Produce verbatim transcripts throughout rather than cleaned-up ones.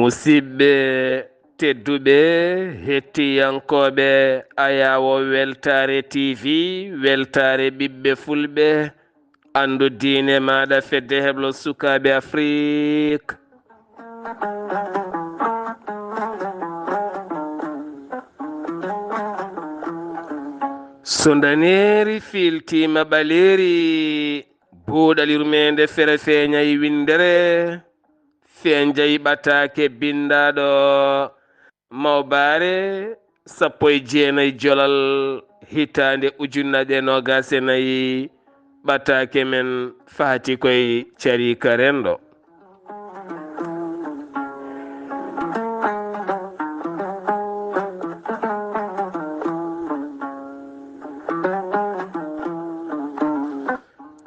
Musidɓe tedduɓe, hettiyankooɓe Ayaawo Weltaare T V, Weltaare ɓiɓɓe Fulɓe, anndu diine maaɗa, Fedde Heblo Sukaaɓe Afrik. So ndaneeri fiiltiima ɓaleeri, buuɗal yurmeende fere feeñay winndere, feeñjay ɓataake binndaaɗo Mawbaare sappo e jeenay jolal hitaande ujunnaje noogaas e nayi, ɓataake men faati koy cariika renndo.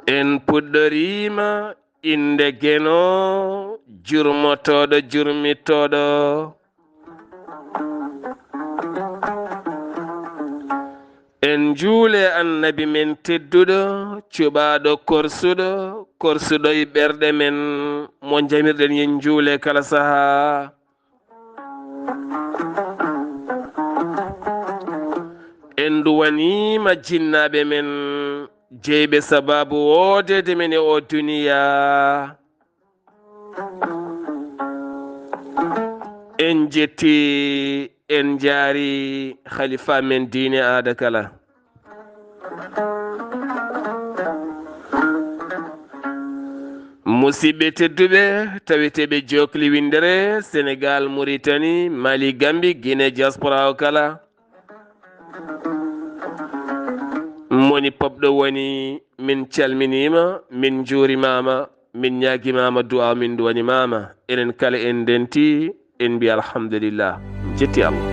En puɗɗoriima innde Geno, jurmotooɗo, jurmitooɗo. En njuule Annabi men tedduɗo, cuɓaaɗo korsuɗo, korsuɗo e ɓerɗe men, mo njamirɗen yen njuule kala sahaa. En duwaniima jinnaaɓe men, jeyɓe sabaabu woodeede men e oo duniyaa. En jetti, en njaari khalifa men diine aada kala. Musidɓe tedduɓe, taweteeɓe jokli winndere, Senegal, Mauritanie, Mali, Gambie, Guinée, diaspora o kala. Moni pop ɗo woni, min calminiima, min njuurimaama, min ñaagimaama du'a, min duwanimaama. Enen kala en ndenti, en mbi alhamdulillah. Jetti Allah.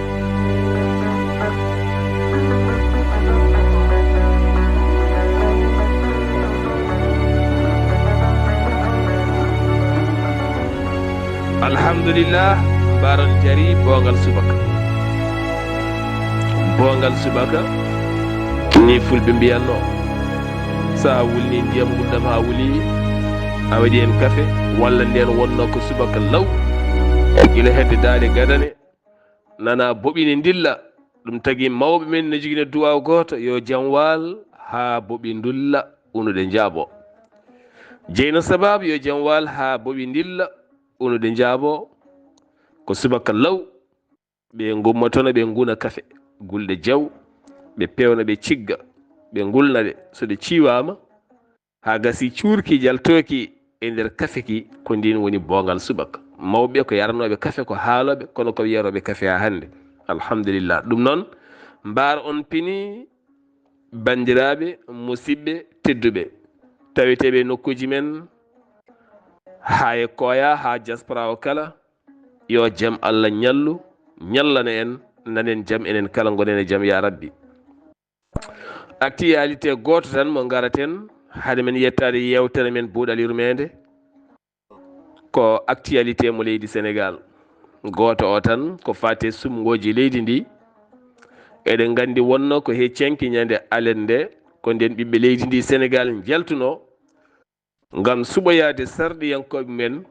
Alhamdulillah, mbaron jari boongal subaka. Boongal subaka, ni fulɓe mbiyatno, so a wulni ndiyam nguldam haa wuli, a waɗi hen kafe, walla nden wonno ko subaka law, gila hedde daande gadane, nana boɓi ne ndilla. Ɗum tagi mawɓe men ne jogino duwaaw gooto, yo jam waal haa boɓi ndulla, unude njaabo. Jeyno sababu, yo jam waal haa boɓi ndilla, unude njaabo. Ko subaka law, ɓe ngummotono, ɓe nguna kafe, gulɗe jaw, ɓe pewna, ɓe cigga, ɓe ngulna ɗe. So ɗe ciwaama, haa gasi cuurki jaltooki e nder kafe ki, ko ndin woni boongal subaka. Mawɓe ko yaranooɓe kafe, ko haalooɓe, kono ko yarooɓe kafe haa hannde. Alhamdulillah. Ɗum noon, mbaar on pini, banndiraaɓe, musidɓe tedduɓe, taweteeɓe e nokkuuji men, haa e Koya, haa diaspora o kala, yo jam Allah ñallu, ñallana en, nanen jam enen kala, ngonen e jam, ya Rabbi. Actualité gooto tan mo ngaraten, hade men yettaade yeewtere men buuɗal yurmeende. Ko actualité mo leydi Senegal. Gooto o tan, ko faati e suɓngooji leydi ndi. Eɗen nganndi wonno ko he cenki ñande alet nde, ko nden ɓiɓɓe leydi ndi Senegal njaltuno ngam suɓoyaade sarɗiyankooɓe men,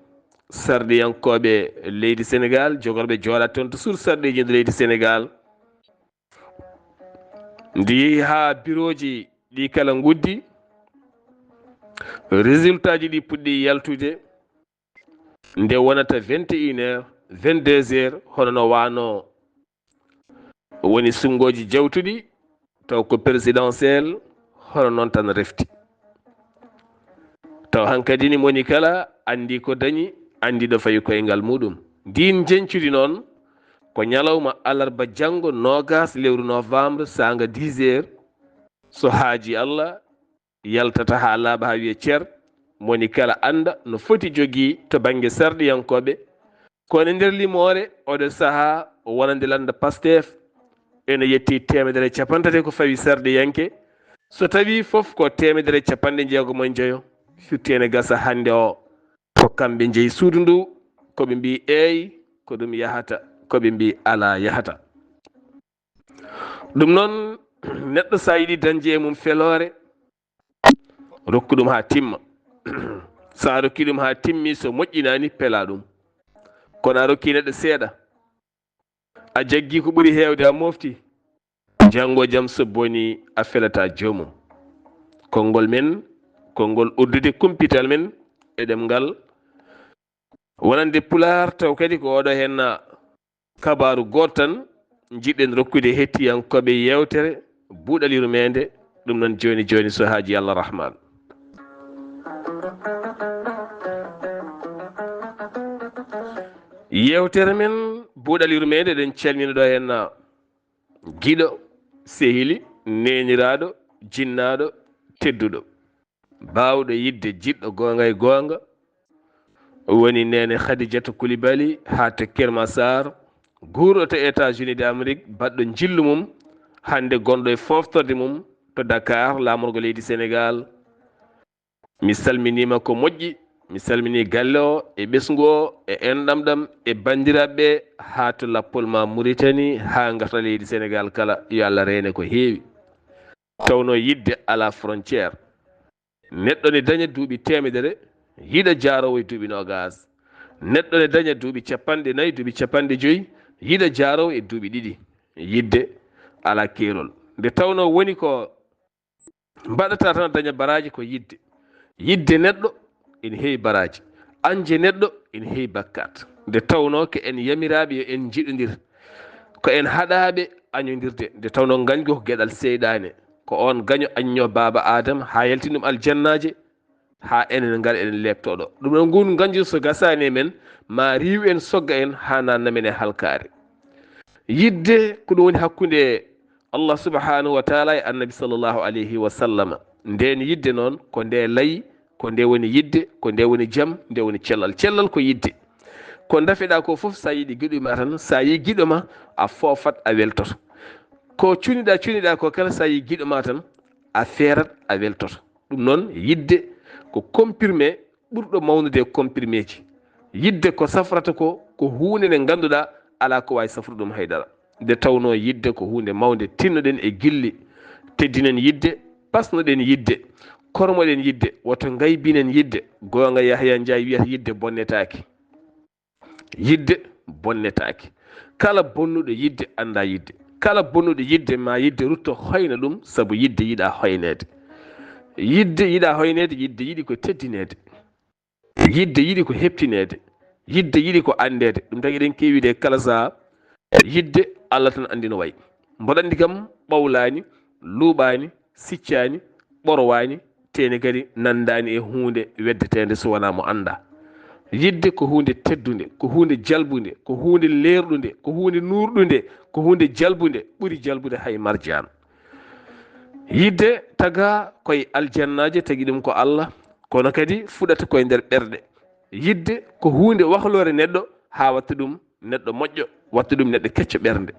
sarɗiyankooɓe leydi Senegal, jogorɓe jooɗaade toon toujours sarɗiiji nder leydi Senegal. Ndi yehi haa birooji ɗi kala nguddi, résultat ji ɗi puɗɗi yaltude nde wonata vingt et une heures, vingt-deux heures, hono no waano woni suɓngooji jawtuɗi, taw ko présidentiel, hono noon tan refti. Taw hankadi ni moni kala anndi ko dañi, anndi ɗo fawi koyngal muɗum. Ndin njeñcudi noon ko ñalawma alarba janngo noogas lewru novembre saanga dix heures, so haaji Allah, yaltata haa laaɓa haa wiye cer, moni kala annda no foti jogii to bannge sarɗiyankooɓe. Kono e nder limoore, oɗo sahaa wonande lannda Pastef, Ene yetti teemedere e capanɗe tati ko fawi sarɗiyanke. So tawii fof ko teemedere e capanɗe jeegom e njoyo firti ene gasa hannde o. Ko kamɓe njeyi suudu ndu, ko ɓe mbii eey, ko ɗum yahata, ko ɓe mbii alaa yahata. Ɗum noon, neɗɗo so a yiɗi dañde e mum feloore, rokku ɗum haa timma. So a rokki ɗum haa timmi, so moƴƴinaani, pela ɗum. Kono a rokki neɗɗo seeɗa, a jaggi ko ɓuri heewde, a mofti, janngo jam so bonii, a felataa joomum. Konngol men, konngol uddude kumpital men e ɗemngal wonande Pulaar, taw kadi ko oɗo heen kabaaru gooto tan njiɗɗen rokkude hettiyankooɓe yeewtere Buuɗal Yurmeende. Ɗum noon, jooni jooni, so haaji Allah Rahman. Yeewtere men Buuɗal Yurmeende, eɗen calmina ɗo heen giɗo, sehili, neeniraaɗo, jinnaaɗo, tedduɗo, baawɗo yiɗde jiɗɗo goonga e goonga, woni neene Khadijatou Koulibaly haa to Keur Massar, guurɗo to États-Unis d'Amérique, baɗɗo njillu mum, hannde gonɗo e fooftorde mum to Dakar, laamorgo leydi Sénégal. Mi salminiima ko moƴƴi, mi salminii galle o e ɓesngu o e enɗam ɗam e banndiraaɓe ɓe haa to lappol ma Mauritanie haa ngarta leydi Sénégal kala, yo Allah reene ko heewi. Tawnoo yiɗde alaa frontière. Neɗɗo ne daña duuɓi teemedere, yiɗa jaaroowo e duuɓi noogaas. Neɗɗo ne daña duuɓi capanɗe nayi, duuɓi capanɗe joyi, yiɗa jaaroowo e duuɓi ɗiɗi. Yiɗde alaa keerol. Nde tawnoo woni ko mbaɗata tan daña baraaji ko yiɗde. Yiɗde neɗɗo ene heewi baraaji. Añde neɗɗo ene heewi bakkaat. Nde tawnoo ko en yamiraaɓe yo en njiɗondir. Ko en haɗaaɓe añondirde. Nde tawnoo ngañgu ko geɗal seyɗaane. Ko oon gaño añño baaba Aadama haa yaltin ɗum aljannaaji, haa enen ngar eɗen leeptoo ɗo. Ɗum ɗon ngun ngañgu so gasaani e men, ma riiw en, sogga en haa naatna men e halkaare. Yiɗde ko ɗum woni hakkunde Allah subhanahu wa taala e Annabi sallallahu alayhi wa sallama. Nden yiɗde noon ko nde layi, ko nde woni yiɗde, ko nde woni jam, nde woni cellal. Cellal ko yiɗde. Ko ndafeɗaa ko fof, so a yiɗi giɗo ma tan, so a yii giɗo ma, a foofat, a weltoto. Ko cuniɗaa, cuniɗaa ko kala, so a yii giɗo ma tan, a feerat, a weltoto. Ɗum noon, yiɗde ko comprimé ɓurɗo mawnude e comprimé ji. Yiɗde ko safrata ko, ko huunde nde ngannduɗaa alaa ko waawi safrude ɗum hay dara. Nde tawnoo yiɗde ko huunde mawnde, tinnoɗen e gilli, teddinen yiɗde, pasnoɗen yiɗde, kormoɗen yiɗde, woto ngaybinen yiɗde. Goonga Yahya Njaay wiyata yiɗde bonnetaake. Yiɗde bonnetaake. Kala bonnuɗo yiɗde anndaa yiɗde. Kala bonnuɗo yiɗde ma yiɗde rutto hoyna ɗum, sabu yiɗde yiɗaa hoyneede. Yiɗde yiɗaa hoyneede, yiɗde yiɗi ko teddineede. Yiɗde yiɗi ko heɓtineede. Yiɗde yiɗi ko anndeede. Ɗum tagi eɗen keewi wiide kala sahaa, yiɗde Allah tan anndi no wayi. Mboɗo anndi kam ɓawlaani, luuɓaani, siccaani, ɓorwaani, tee ne kadi nanndaani e huunde weddeteende so wonaa mo anndaa. Yiɗde ko huunde teddunde, ko huunde jalbunde, ko huunde leerɗunde, ko huunde nuurɗunde, ko huunde jalbunde, ɓuri jalbude hay marjaan. Yiɗde tagaa koye aljannaaji, tagi ɗum ko Allah, kono kadi fuɗata koye nder ɓerɗe. Yiɗde ko huunde wahloore neɗɗo haa watta ɗum neɗɗo moƴƴo, watta ɗum neɗɗo kecco ɓernde.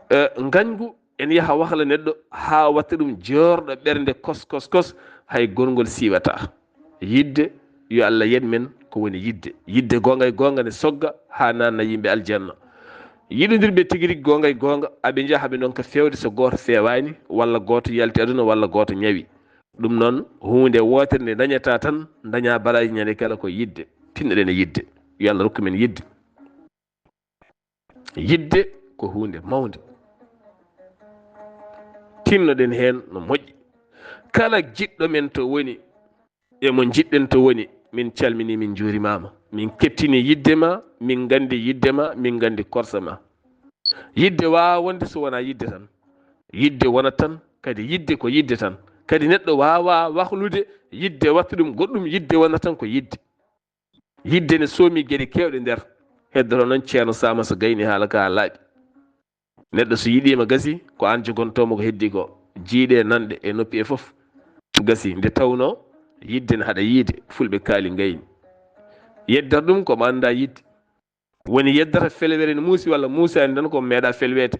Eh, ngañgu ene yaha wahla neɗɗo haa watta ɗum joorɗo ɓernde kos, kos, kos, hay gorngol siiwataa. Yiɗde, yo Allah yet men ko woni yiɗde. Yiɗde goonga e goonga ne sogga haa naatna yimɓe aljanna. Yiɗondirɓe tigi rigi goonga e goonga, aɓe njaha ɓe ndonka feewde so gooto feewaani, walla gooto yalti aduna, walla gooto ñawi. Ɗum noon, huunde wootere nde dañataa tan, dañaa baraaji ñande kala ko yiɗde. Tinnoɗen e yiɗde. Yo Allah rokku men yiɗde. Yiɗde ko huunde mawnde. Tinnoɗen heen no moƴƴi. Kala jiɗɗo men to woni, e mo njiɗɗen to woni, min calminii, min njuurimaama. Min keɓtinii yiɗde ma, min nganndi yiɗde ma, min nganndi korsa ma. Yiɗde waawaa wonde so wonaa yiɗde tan. Yiɗde wonat tan, kadi yiɗde ko yiɗde tan. Kadi neɗɗo waawaa wahlude yiɗde watta ɗum goɗɗum, yiɗde wonat tan ko yiɗde. Yiɗde ne soomi geɗe keewɗe nder. Heddoto noon Ceerno Saama so gayni haala ka laaɓi. Neɗɗo so yiɗiima gasi, ko aan jogontoomo ko heddii ko. Jiiɗe, nanɗe e noppi e fof. Gasi, nde tawnoo yiɗde ne haɗa yiide, fulɓe kaali ngayni. Yeddata ɗum ko mo anndaa yiɗde. Woni yeddata felwere ne muusi walla muusaani tan ko meeɗaa felweede.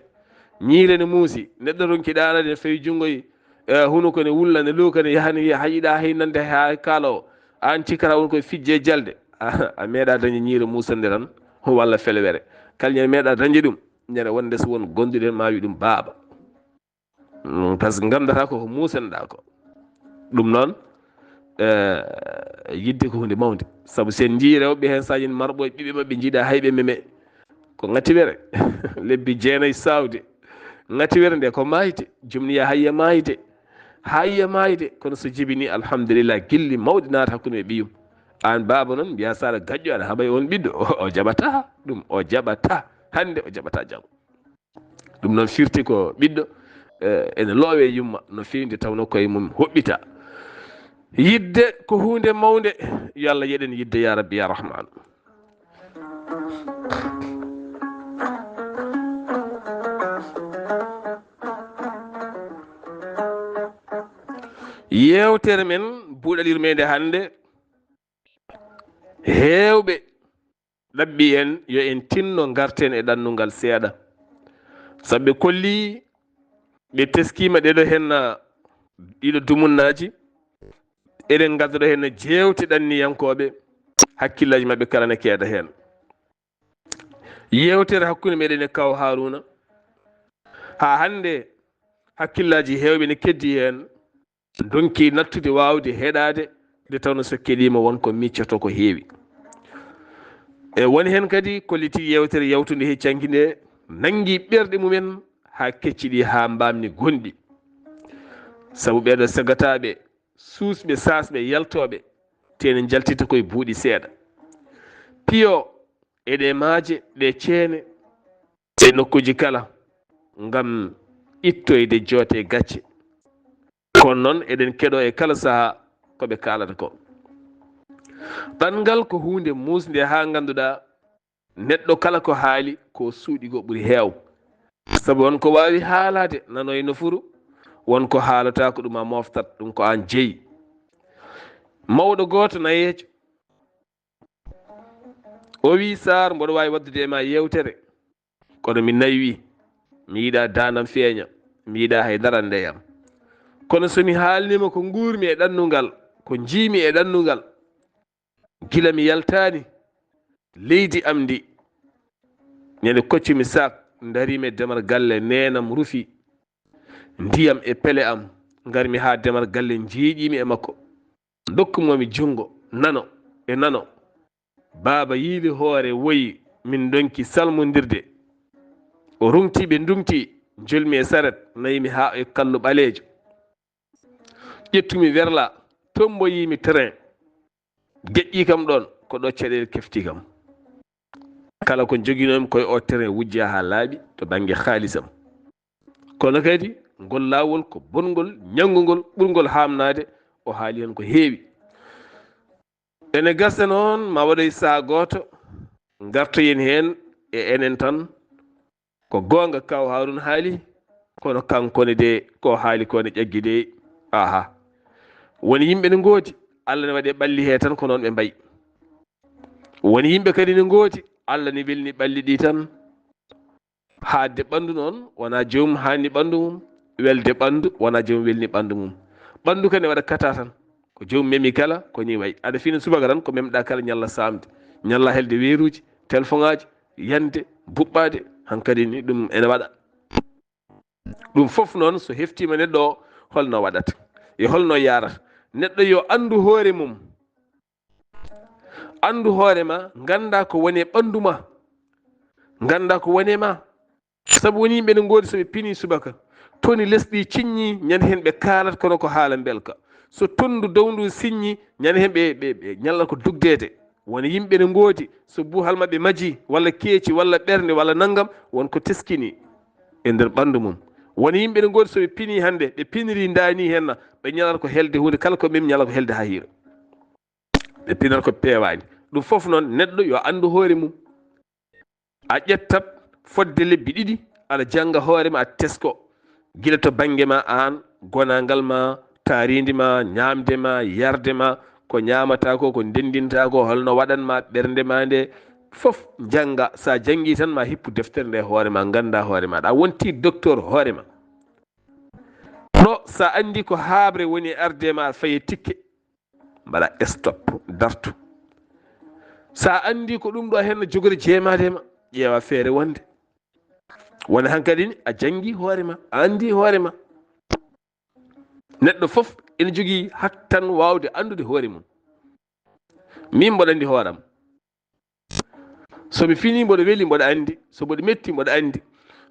Ñiire ne muusi, neɗɗo ronki ɗaanade, ne fawi junngo e, eh, hunuko ne wulla, ne luuka, ne yaha, ne yiya, hay yiɗa hay nande, hay kaala o. Aan cikkata won koye fijje e jalde. A, a meeɗa dañde ñiire muusande tan, walla felwere. Kala ñande meeɗa dañde ɗum, ñande wonde so won gonduɗen ma wi ɗum baaba. Mm, par ce que nganndataa ko, ko muusanɗaa ko. Ɗum noon, eh, yidde ko huunde mawnde. Sabu so en njiyii rewɓe heen, so a yii marɓo e ɓiɓɓe maɓɓe, njiiɗa hay ɓe meme. Ko ŋatiwere. Lebbi jeenayi saawde. Ŋatiwere nde ko maayde. Jumniya hayya maayde. Hayya maayde. Kono so jibinii, alhamdulillah, gilli mawɗi naata hakkunde e ɓiyum. Aan baaba noon, mbiyaa so aɗa gaƴƴo, aɗa haɓa e oon ɓiɗɗo. O, o jaɓataa ɗum, o jaɓataa. Hannde o jaɓataa janngo. Ɗum noon firti ko ɓiɗɗo, eh, ene loowe yumma no feewi nde tawnoo koye mum hoɓɓita. Yidde ko huunde mawnde, yo Allah yeɗen yidde, ya Rabbi, ya Rahman. Yeewtere men buuɗal yurmeende hannde, heewɓe ɗaɓɓi en yo en tinno ngarten e ɗannungal seeɗa. Sabu ɓe kolli, ɓe teskiima ɗeɗo heen, ah, ɗiɗo dumunnaaji. Eɗen ngaddoɗo heen jeewte ɗanniyankooɓe, hakkillaaji maɓɓe kala ne keeda heen. Yeewtere hakkunde meɗen e Kaw Haruna. Haa hannde hakkillaaji heewɓe ne keddi heen. Ndonki nattude waawde heɗaade, nde tawnoo so keɗiima won ko miccoto ko heewi. E woni heen kadi kolliti yeewtere yawtunde he canki nde, nanngi ɓerɗe mumen haa kecciɗi, haa mbaamni gonɗi. Sabu ɓeeɗo segataaɓe, suusɓe, saasɓe, yaltooɓe, tee ne njaltita koye buuɗi seeɗa. Piyo e ɗe maaje, ɗe ceene, e nokkuuji kala, ngam ittoyde joote gacce. Kono noon, eɗen keɗoo e kala sahaa ko ɓe kaalata ko. Ɗanngal ko huunde muusnde haa ngannduɗaa neɗɗo kala ko haali ko suuɗi goo ɓuri heew. Sabu won ko waawi haalaade, nanoo e nofuru, won ko haalataa ko ɗum a moftat, ɗum ko aan jeyi. Mawɗo gooto nayeejo, o wii, "Saar, mboɗo waawi waɗdude e ma yeewtere, kono mi naywii, mi yiɗaa daandam feeña, mi yiɗaa hay dara annda e am. Kono so mi haalniima ko nguurmi e ɗannungal, ko njiimi e ɗannungal, gila mi yaltaani leydi am ndi, ñande koccumi saak, ndariimi e demal galle, neenam rufi ndiyam e pele am, ngarmi haa demal galle, njeeƴiimi e makko. Ndokkumi mo mi junngo, nano e nano. Baaba yiili hoore, woyi, min ndonki salmondirde." O ruŋti, ɓe nduŋti, njolmi e saret, nayimi haa e kallu ɓaleejo. Ƴettumi werla, tomboyiimi train. Geƴƴii kam ɗoon, ko ɗo caɗeele keftii kam. Kala ko njoginoomi koye o train wujjaa haa laaɓi to bannge haalisam. Kono kadi ngol laawol ko bonngol, ñanngungol, ɓurngol haamnaade, o haali heen ko heewi. Ene gasa noon ma waɗoy sahaa gooto, ngartoyen heen e enen tan. Ko goonga, Kaw Haruna haali, kono kanko ne de ko haali ko ne ƴaggi de. Aha. Won yimɓe ne ngoodi, Allah ne waɗi ɓalli he tan ko noon ɓe mbayi. Won yimɓe kadi ne ngoodi, Allah ne welni ɓalli ɗi tan. Haadde ɓanndu noon, wonaa joomum haanni ɓanndu mum, welde ɓanndu, wonaa joomum welni ɓanndu mum. Ɓanndu kadi ne waɗa kata tan. Ko joomum memi kala, ko ni wayi. Aɗa fina subaka tan, ko memɗa kala ñalla saamde, ñalla helde weeruuji, telefoŋaaji, yande, buɓɓaade, hankadi ni ɗum ene waɗa. Ɗum fof noon, so heftiima neɗɗo o, holno waɗata? E holno yaarata? Neɗɗo yo anndu hoore mum. Anndu hoore ma, ngannda ko woni e ɓanndu ma. Ngannda ko woni e ma. Sabu woni yimɓe ne ngoodi, so ɓe pini subaka, toni lesɗi ciññi, ñande heen ɓe kaalat kono ko haala mbelka. So tonndu downdu siññi, ñande heen ɓe, ɓe, ɓe ñalla ko dugdeede. Won yimɓe ne ngoodi, so buuhal maɓɓe maji, walla keeci, walla ɓernde, walla nanngam, won ko teskini e nder ɓanndu mum. Won yimɓe ne ngoodi, so ɓe pini hannde, ɓe piniri ndaani heen na, ɓe ñalata ko helde huunde, kala ko ɓe ñala ko helde haa hiira. Ɓe pinata ko peewaani. Ɗum fof noon, neɗɗo yo anndu hoore mum. A ƴettat fodde lebbi ɗiɗi, aɗa jannga hoore ma, a tesko. Gila to bannge ma aan, gonaangal ma, taariindi ma, ñaamde ma, yarde ma, ko ñaamata ko, ko ndenndinta ko, holno waɗan ma ɓernde ma nde, fof njannga. So a janngii tan, ma hippu deftere nde hoore ma, ngannda hoore ma. A wonti docteur hoore ma. Ɗo, so a anndi ko haaɓre woni e arde ma, a fayi tikke, mbaɗa stop, dartu. So a anndi ko ɗum ɗo heen no jogori jeemaade ma, ƴeewa feere wonde. Wona hankadi ni, a janngi hoore ma, a anndi hoore ma. Neɗɗo fof ene jogii hattan waawde anndude hoore mum. Min mboɗo anndi hooram. So mi fini, mboɗo weli, mboɗo anndi. So mboɗo metti, mboɗo anndi.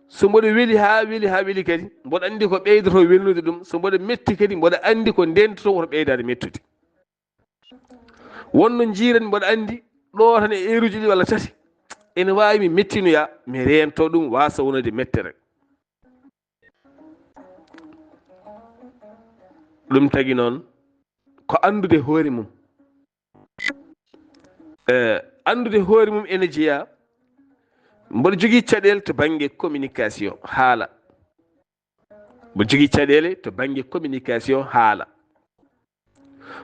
So mboɗo weli haa weli haa weli kadi, mboɗo anndi ko ɓeydoto welnude ɗum. So mboɗo metti kadi, mboɗo anndi ko ndentotoo woto ɓeydaade mettude. Wonno njiiran, mboɗo anndi ɗo tan e eeruji ɗi walla tati, ene waawi mi mettinoya, mi reento ɗum, waasa wonande mettere. Ɗum tagi noon, ko anndude hoore mum. Eh, anndude hoore mum ene jeyaa, mboɗo jogii caɗeele to bannge communication, haala. Mboɗo jogii caɗeele to bannge communication, haala.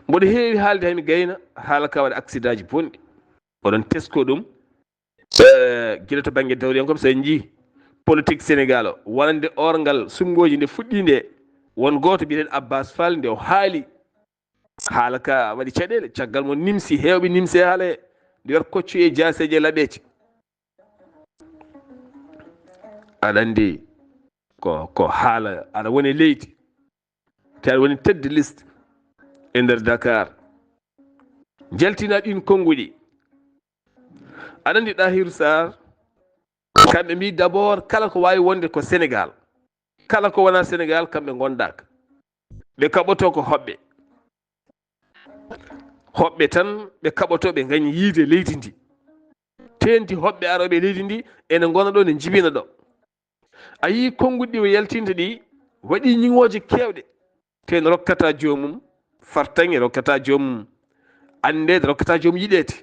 Mboɗo heewi haalde, hay mi gayna, haala ka waɗa accident ji bonɗi. Oɗon tesko ɗum, eh, gila to bannge dawriyankooɓe, so en njii politique Sénégal o, wonande orngal suɓngooji nde fuɗɗii nde, won gooto biyeteeɗo Abbas Fall, nde o haali, haala ka waɗi caɗeele, caggal mo nimsi, heewɓe nimsi e haala he, nde wiyata koccu e jaaseeje e laɓeeje. Aɗa anndi ko, ko haala, aɗa woni e leydi, te aɗa woni tête de liste e nder Dakar. Njaltina ɗin konnguɗi. Aɗa anndi Ɗahiru Sarr, kamɓe mbii d'abord kala ko waawi wonde ko Sénégal. Kala ko wonaa Sénégal, kamɓe ngondaaka. Ɓe kaɓoto ko hoɓɓe. Hoɓɓe tan ɓe kaɓoto, ɓe ngañi yiide leydi ndi. Teenti hoɓɓe arooɓe e leydi ndi ene ngona ɗo, ne njibina ɗo. A yii konnguɗi ɗi o yaltinta ɗi, waɗi ñiŋooje keewɗe. Te ne rokkata joomum fartaŋŋe, rokkata joomum anndeede, rokkata joomum yiɗeede.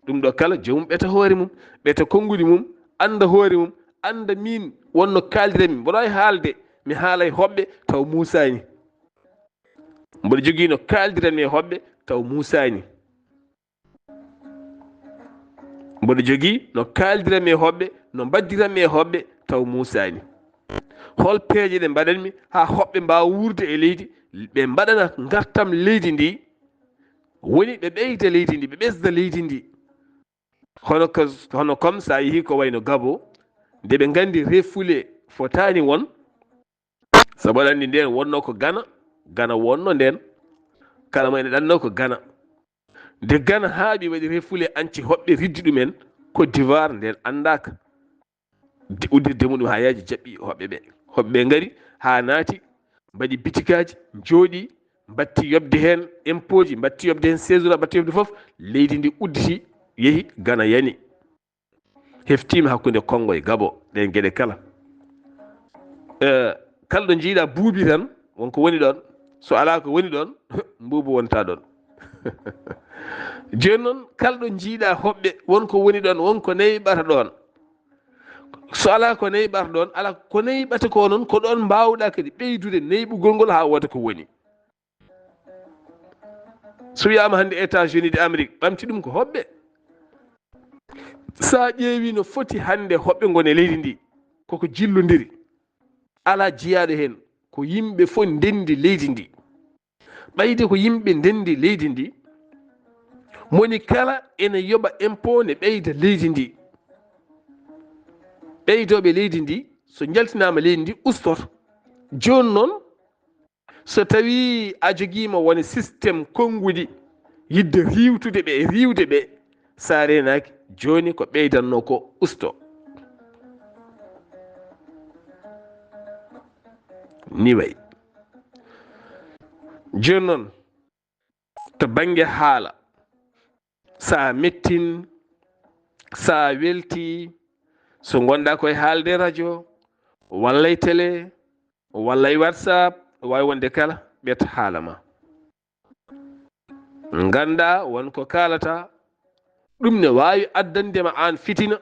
Ɗum ɗo kala, joomum ɓeta hoore mum, ɓeta konnguɗi mum, annda hoore mum, annda miin wonno kaaldiranmi. Mboɗo waawi haalde, mi haala e hoɓɓe, taw muusaani. Mboɗo jogii no kaaldiranmi e hoɓɓe, taw muusaani. Mboɗo jogii no kaaldiranmi e hoɓɓe, no mbaddiranmi e hoɓɓe, taw muusaani. Hol peeje ɗe mbaɗanmi haa hoɓɓe mbaawa wuurde e leydi, ɓe mbaɗana ngartam leydi ndi, woni ɓe ɓeyda leydi ndi, ɓe ɓesda leydi ndi. Hono ko, hono comme so a yehii ko wayno Gabo, nde ɓe nganndi refule fotaani won, sabu aɗa anndi ndeen wonno ko Gana, Gana wonno ndeen, kala mo ene ɗanno ko Gana. Nde Gana haaɓi waɗi refule anci hoɓɓe riddi ɗumen, Côte d'Ivoire ndeen anndaaka. De-, uddirde muɗum haa yaaji jaɓɓi hoɓɓe ɓe. Hoɓɓe ɓe ngari haa naati, mbaɗi bitikaaji, njooɗi, mbatti yoɓde heen impôt ji, mbatti yoɓde heen seisura, mbatti yoɓde fof, leydi ndi udditi, yehi Gana yani. Heftiima hakkunde Konngo e Gabo, ɗeen geɗe kala. Eh, kala ɗo njiiɗa buubi tan, won ko woni ɗoon. So alaa ko woni ɗoon, mbuubu wonta ɗoon. Jooni noon, kala ɗo njiiɗa hoɓɓe, won ko woni ɗoon, won ko neyɓata ɗoon. So alaa ko neyɓata ɗoon, alaa ko neyɓata ko noon, ko ɗoon mbaawɗa kadi ɓeydude neyɓugol ngol haa wooda ko woni. So wiyaama hannde États-Unis de Amérique, ɓamti ɗum ko hoɓɓe. So a ƴeewi no foti hannde hoɓɓe ngoni e leydi ndi, koko jillondiri. Alaa jiyaaɗo heen, ko yimɓe fof ndenndi leydi ndi. Ɓayde ko yimɓe ndenndi leydi ndi, moni kala ene yoɓa impôt ne ɓeyda leydi ndi. Ɓeydooɓe leydi ndi, so njaltinaama leydi ndi, ustoto. Jooni noon, so tawii a jogiima wone système konnguɗi, yiɗde riiwtude ɓe e riiwde ɓe, so a reenaaki, jooni ko ɓeydannoo ko usto. Ni wayi. Jooni noon, to bannge haala, so a mettin, so a welti, so ngonɗa koye haalde radio, walla e télé, walla e WhatsApp, waawi wonde kala, ɓeto haala ma. Ngannda won ko kaalata, ɗum ne waawi addande ma aan fitina.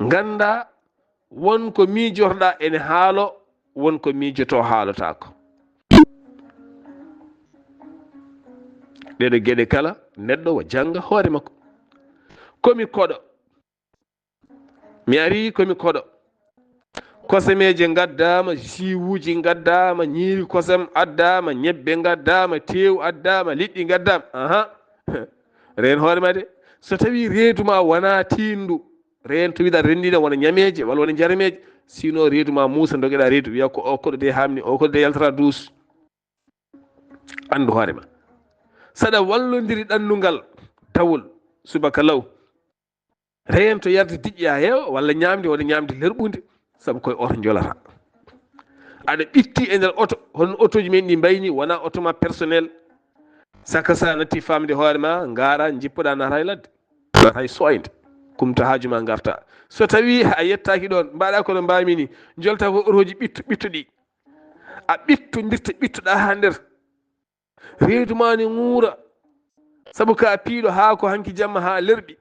Ngannda won ko miijotoɗa ene haalo, won ko miijoto haalotaako. Ɗeɗo geɗe kala, neɗɗo o jannga hoore makko. Komi koɗo. Mi ari komi koɗo. Kosameeje ngaddaama, jiwuuji ngaddaama, ñiiri kosam addaama, ñebbe ngaddaama, teewu addaama, liɗɗi ngaddaama. Aha. Reen hoore ma de. So tawii reedu ma wonaa tiiɗndu, reen to mbiɗa renndina wona ñameeje walla wona njarameeje. Sinon reedu ma muusa, ndogeɗaa reedu, wiya ko o koɗo de haamni, o koɗo de yaltata duus. Anndu hoore ma. Saɗa wallondiri ɗannungal, dawol, subaka law. Reento yarde diƴƴa heewa walla ñaamde wona ñaamde lerɓunde, sabu koye oto njolata. Aɗa ɓitti e nder oto, hono otooji men ɗi mbayni, wona oto ma personnel. Saka sa natti famde hoore ma, ngaara, njippoɗa, naata e ladde, naata e soyde, kumta haaju ma, ngarta. So tawi a yettaaki ɗon, mbaɗa kono mbami ni, njolta ko otooji ɓittu, ɓittuɗi. A ɓitto, ndirta ɓittuɗa ha nder. Reedu ma ne ŋuura. Sabu ka piiɗo haako hanki jamma ha lerɓi.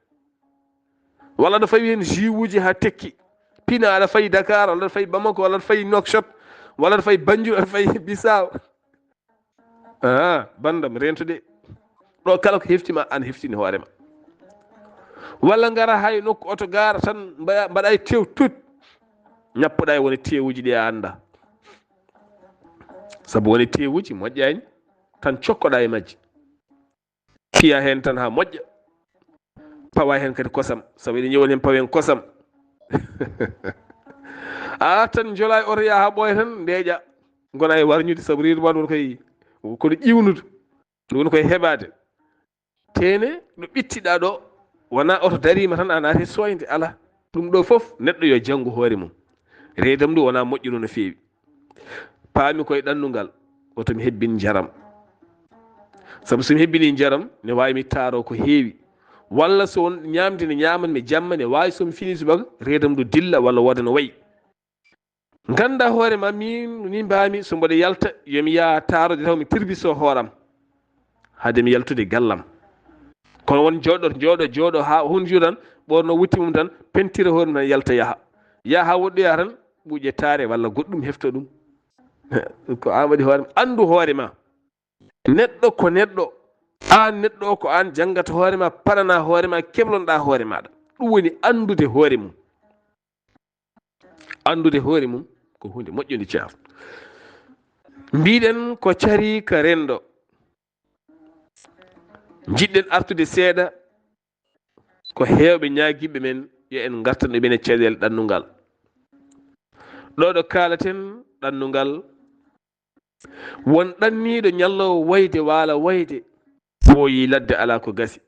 Walla aɗa fawi hen jiwuuji ha tekki. Pina aɗa fayi Dakar, walla aɗa fayi Bamako, walla aɗa fayi Nouakchott, walla aɗa fayi Banjul, aɗa fayi Bissau. Ah, bandam, rento de. Ɗo kala ko hefti ma, an heftini hoore ma. Walla ngara hay nokku oto gaara tan mbaɗa, mbaɗa e tew tut. Ñappoɗa e woni tewuji ɗi a annda. Sabu woni tewuji moƴƴani, tan cokkoɗa e majji. Piya hen tan ha moƴƴa. Pawa hen kadi kosam, sabu eɗen ƴeewa hen pawen kosam. A tan jola e oto ya ha ɓooya tan ndeeƴa. Gona e warñude sabu reedu ma ɗum koye kono ƴiwnude. Ɗum woni koye heɓade. Tene ɗo ɓittiɗa ɗo, wona oto darima tan a naati soyde, ala. Ɗum ɗo fof neɗɗo yo janngu hoore mum. Reedam ɗum wona moƴƴuno no feewi. Paami koye ɗannungal, oto mi hebbin njaram. Sabu so mi hebbini njaram, ne waawi mi taaro ko heewi. Walla so won ñaamde ne ñaaman mi jamma, ne waawi so mi fini subaka, reedam ɗum dilla walla wooda no wayi. Ngannda hoore ma, min ni mbaami so mboɗo yalta, yo mi yaha taarode taw mi tirbiso hooram. Hade mi yaltude gallam. Kono won jooɗo, jooɗo, jooɗo haa hun jour tan, ɓorno wutti mum tan, pentira hoore mum tan, yalta yaha. Yaha haa woɗɗoya tan, ɓuuƴe taare walla goɗɗum hefta ɗum. Ko an waɗi hoore ma, anndu hoore ma. Neɗɗo ko neɗɗo. An neɗɗo o ko an janngata hoore ma, paɗana hoore ma, keblonɗa hoore maɗa. Ɗum woni anndude hoore mum. Anndude hoore mum ko huunde moƴƴunde, ceerno. Mbiɗen ko carii ka renndo. Njiɗɗen artude seeɗa ko heewɓe ñaagiiɓe men yo en ngartan e ɓene caɗeele ɗannungal. Ɗo ɗo kaalaten ɗannungal, won ɗanniiɗo ñalloowo wayde waala wayde, ɓooyi ladde alaa ko gasi.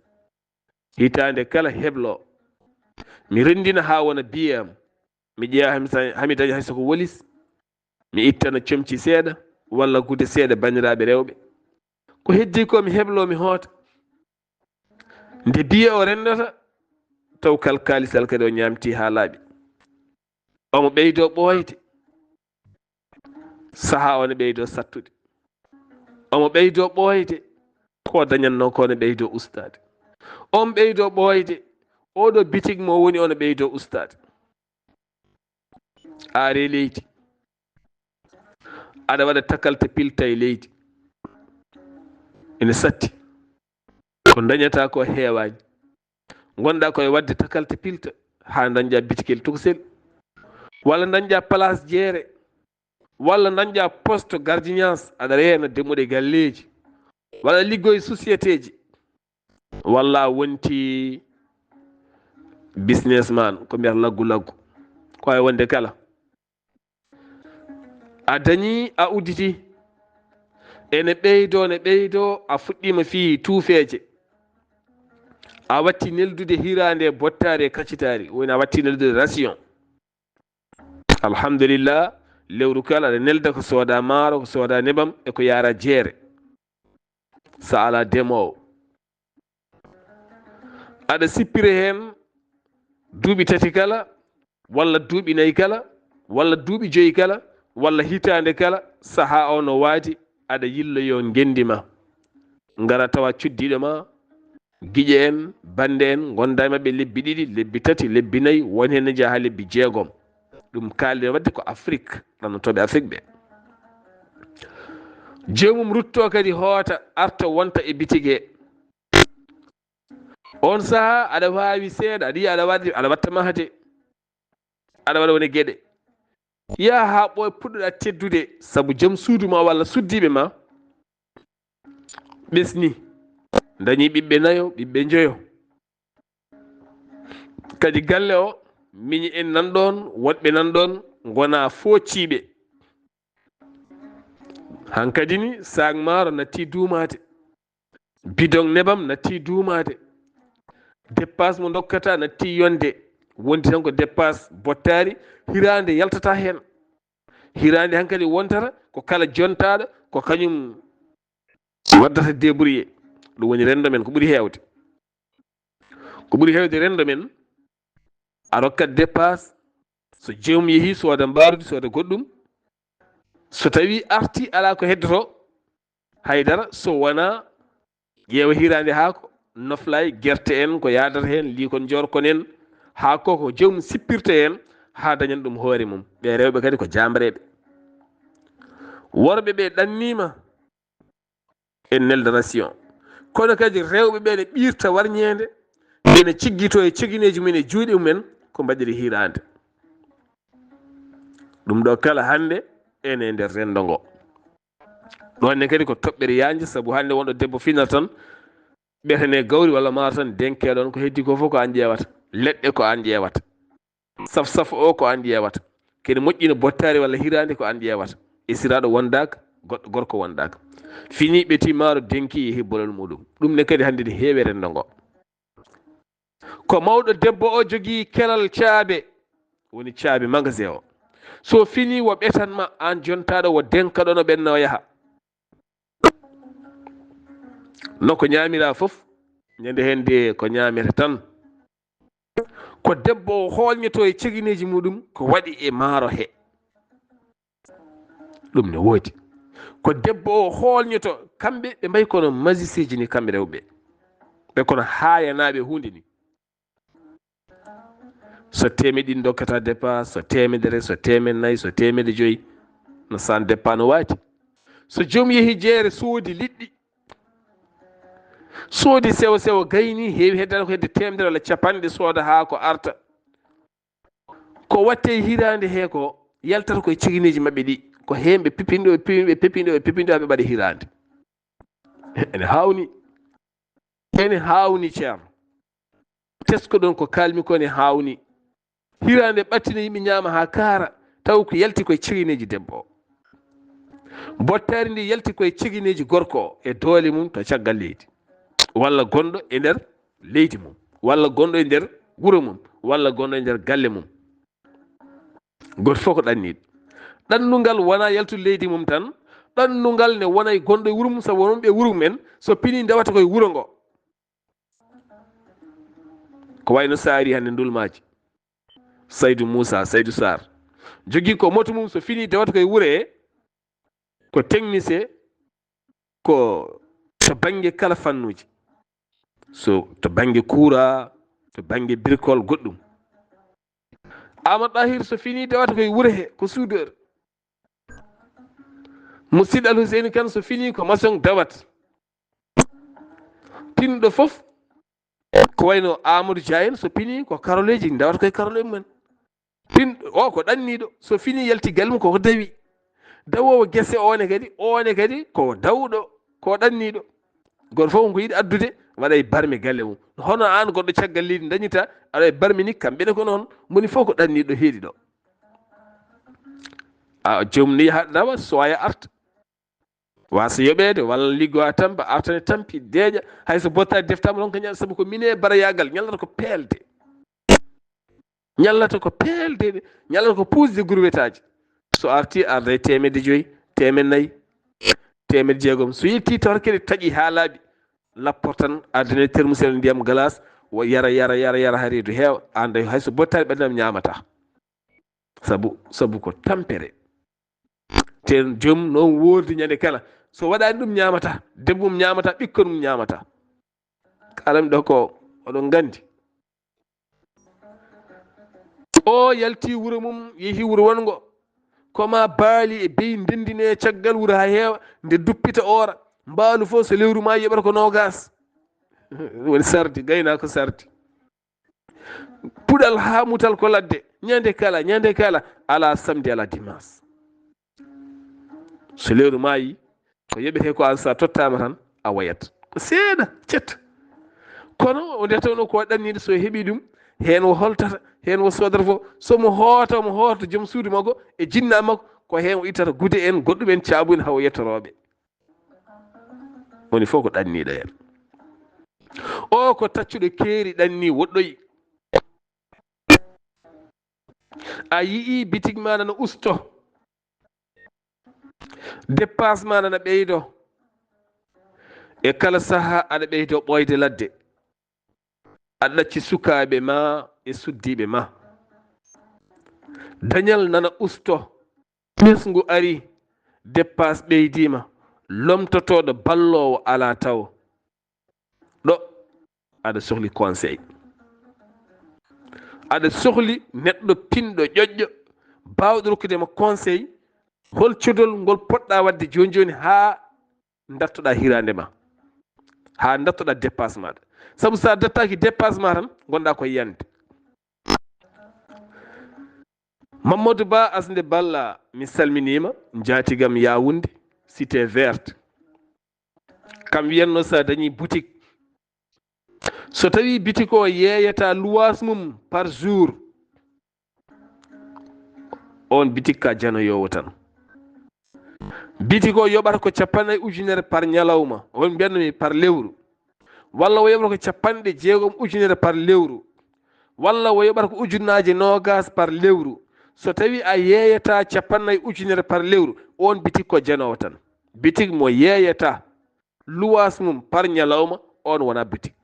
Hitaande kala heblo, mi renndina haa wona biye am. Mi ƴeewa hami sa-, hami daña hay soko wolis. Mi ittana comci seeɗa walla gude seeɗa banndiraaɓe rewɓe. Ko heddi ko mi heblo mi hoota. Nde biye o renndata, taw kal kaalisal kadi o ñaamti haa laaɓi. Omo ɓeydo ɓooyde. Sahaa o ne ɓeydo sattude. Omo ɓeydo ɓooyde. Ko dañatnoo ko ne ɓeydo ustaade. On ɓeydo ɓooyde. Oɗo bitig mo woni, ono ɓeydo ustaade. Aare leydi. Aɗa waɗa takalte pilta e leydi. Ene satti. Ko dañata ko heewaani. Ngonɗa koye waɗde takalte pilta haa dañƴa bitigel tokosel. Walla dañƴa place jeere. Walla dañƴa poste gardiennage, aɗa reena demmuɗe galleeji. Walla liggoye société ji. Walla a wonti businessman, ko mbiyata laggu laggu. Ko wawi wonde kala. A dañi, a udditi. Ene ɓeydo, ne ɓeydo, a fuɗɗima fii tuufeeje. A watti neldude hiraande e bottaari e kaccitaari. Woni a watti neldude ration. Alhamdulillah, lewru kala aɗa nelda ko sooda maaro, ko sooda nebam, e ko yaara jeere. Sa ala demoowo. Aɗa sippira heen duuɓi tati kala, walla duuɓi nayi kala, walla duuɓi joyi kala, walla hitaande kala, sahaa o no waadi, aɗa yilloyoo ngenndi ma. Ngara tawa cuddiiɗo ma, giƴe en, bannde en, ngonda e maɓɓe lebbi ɗiɗi, lebbi tati, lebbi nayi, won heen ne njaha lebbi jeegom. Ɗum kaalɗen waɗde ko Afrik, ɗannotooɓe Afrik ɓe. Joomum rutto kadi hoota, arta wonta e bitige. On saha aɗa waawi seeɗa, aɗa yiya aɗa waɗi, aɗa watta mahde, aɗa waɗa wone geɗe. Yaha haa ɓooya, puɗɗoɗa teddude, sabu joom suudu ma walla suddiiɓe ma ɓesni, dañi ɓiɓɓe nayo, ɓiɓɓe njoyo. Kadi galle o, miñi en nan ɗoon, woɗɓe nan ɗoon, ngona foocciiɓe. Hankadi ni, saak maaro natti duumaade, bidon nebam natti duumaade, dépasse mo ndokkata natti yonde, wondi tan ko dépasse bottaari, hiraande yaltata heen. Hiraande hankadi wontata ko kala jontaaɗo ko kañum waddata débrouillé. Ɗum woni renndo men ko ɓuri heewde. Ko ɓuri heewde renndo men, a rokkat dépasse, so joomum yehi sooda mbaarudi, sooda goɗɗum, so tawi arti alaa ko heddoto, haydara so wonaa ƴeewa hiraande haako, noflaay, gerte en, ko yaadata heen, liikon joorkon en, haako ko joomum sippirta heen haa dañan ɗum hoore mum. Ɓe rewɓe kadi ko jaambareeɓe. Worɓe ɓe ɗanniima, en nelda ration. Kono kadi rewɓe ɓe ne ɓiirta warñeende, ene ciggito e cegineeji mum en e juuɗe mum en ko mbaɗiri hiraande. Ɗum ɗo kala hannde ene e nder renndo ngo. Ɗo hannde kadi ko toɓɓere yaajnde, sabu hannde wonɗo debbo finata tan, ɓetane gawri walla maaro tan denke ɗon, ko heddi ko fof ko aan ƴeewata. Leɗɗe ko aan ƴeewata. Saf saf o ko aan ƴeewata. Kene moƴƴina bottaari walla hiraande ko aan ƴeewata. Esiraaɗo wondaaka, goɗɗo gorko wondaaka. Fini ɓeti maaro denki yehi bolol muɗum. Ɗum ne kadi hannde ne heewi e renndo ngo. Ko mawɗo debbo o jogii kelal caabe, woni caabe magasin o. So fini wo ɓetan ma aan jontaaɗo wo denka ɗo no ɓenna o yaha. No ko ñaamira fof, ñande heen de ko ñaamete tan. Ko debbo o hoolñoto e cegineeji muɗum ko waɗi e maaro he. Ɗum ne woodi. Ko debbo o hoolñoto, kamɓe ɓe mbayi kono magicienji ni kamɓe rewɓe. Ɓe kono haayanaaɓe huunde ni. So teemedde ɗiɗi dokkata dépasse, so teemedere, so teemedde nayi, so teemedde joyi, no san dépasse no waati. So joom yehi jeere soodi liɗɗi, soodi sewo sewo gayni, heewi heddata ko hedde teemedere walla capanɗe, sooda haa ko arta. Ko watte hiraande he ko yaltata koye cegineeji maɓɓe ɗi, ko heen ɓe pepinɗo, ɓe pepinɗo, ɓe pepinɗo, ɓe pepinɗo, haa ɓe mbaɗa hiraande. Ene haawni. Ene haawni, ceerno. Tesko ɗon ko kaalmi ko ne haawni. Hiraande ɓattina yimɓe ñaama haa kaara, taw ko yalti koye cegineeji debbo o. Bottaari ndi yalti koye cegineeji gorko o e doole mum to caggal leydi. Walla gonɗo e nder leydi mum. Walla gonɗo e nder wuro mum. Walla gonɗo e nder galle mum. Gooto fof ko ɗanniiɗo. Ɗannungal wonaa yaltude leydi mum tan. Ɗannungal ne wona e gonɗo e wuro mum, sabu wonɓe e wuro mum en, so pinii ndewata koye wuro ngo. Ko wayno Saari hannde Ndulmaaji. Saydu Muusa, Saydu Saar. Jogii ko moto mum, so finii dewata koye wuro he, ko technicien, ko to bannge kala fannuuji. So to bannge kuura, to bannge birkol, goɗɗum. Amadou Ɗahir so finii dewata koye wuro he, ko soudeur. Musidɗo Al Huseyni Kan so finii ko maçon dewata. Pinɗo fof, ko wayno Amadou Dia en, so pinii ko karoleeji dewata koye karole mum en. Pinɗo o ko ɗanniiɗo, so finii yalti galle mum koko dawi. Dawoowo gese o ne kadi, o ne kadi ko dawɗo, ko ɗanniiɗo. Gooto fof ko yiɗi addude, waɗa e barme galle mum. Hono aan goɗɗo caggal leydi dañita, aɗa e barme ni, kamɓe ne ko noon, moni fof ko ɗanniiɗo heedi ɗo. A joom ni yaha dawa, soya arta. Wasa yoɓeede, walla liggo a tampa, artane tampi, deeƴa, hay so bottaari deftaama ɗon ko ñal-, sabu ko mine barayagal, ñallata ko peelde. Ñallata ko peelde, ñallata ko puusde gurwetaaji. So arti, arda e teemedde joyi, teemedde nayi, teemedde jeegom. So yettii tawata kadi taƴi haa laaɓi, lappor tan, ardine termusel ndiyam glace, wo yara, yara, yara, yara, haa reedu heewa, aan day hay so bottaari ɓadinam ñaamata. Sabu, sabu ko tampere. Te joom noon woordi ñande kala. So waɗaani ɗum ñaamata, debbo mum ñaamata, ɓikkon mum ñaamata. Kaalam ɗo ko oɗon nganndi. O yalti wuro mum, yehi wuro wonngo. Ko ma baali e beyi ndenndine caggal wuro haa heewa, nde duppita oora. Mbaalu fof so lewru ma yoɓata ko noogaas. Woni sardi, gaynaako sardi. Puɗal haa mutal ko ladde. Ñande kala, ñande kala, alaa samedi, alaa dimanche. So lewru maayi, ko yoɓetee ko an, so a tottaama tan, a wayat. Ko seeɗa, cet. Kono o nde tawno ko ɗanniiɗo, so heɓi ɗum, heen o holtata, heen o soodata fof. So mo hoota, mo hoota joom suudu makko e jinnaa makko, ko heen o ittata gude en, goɗɗum en, caabu en, haa o yettorooɓe. Woni fof ko ɗanniiɗo heen. O ko taccuɗo keeri, ɗanni, woɗɗoyi. A yi'i bitig ma nana usto. Dépense ma nana ɓeydo. E kala saha aɗa ɓeydo ɓooyde ladde. Aɗa ɗacci sukaaɓe ma e suddiiɓe ma. Dañal nana usto. Ɓesngu ari, dépense ɓeydiima. Lomtotooɗo balloowo alaa tawo. Ɗo aɗa sohli conseil. Aɗa sohli neɗɗo pinɗo, ƴoƴƴo, baawɗo rokkude ma conseil. Hol codol ngol poɗɗa waɗde jooni jooni haa ndartoɗa hiraande ma, haa ndartoɗa dépense maɗa? Sabu so a dartaaki dépense ma tan, ngonɗa ko yiyande. Mamadou Ba Asnde Balla, mi salminiima, njaatigam Yaoundé, Cité Verte. Kam wiyatno, so a dañi boutique, so tawi boutique o yeeyata luwaas mum par jour, on boutique ka janoyoowo tan. Boutique o yoɓata ko cappanɗe ujunere par ñalawma, on mbiyatno mi par lewru. Walla o yoɓata ko capanɗe jeegom ujunere par lewru. Walla o yoɓata ko ujunnaaje noogas par lewru. So tawi a yeeyata capanɗe ujunere par lewru, on boutique ko janoowo tan. Boutique mo yeeyata luwaas mum par ñalawma, on wona boutique.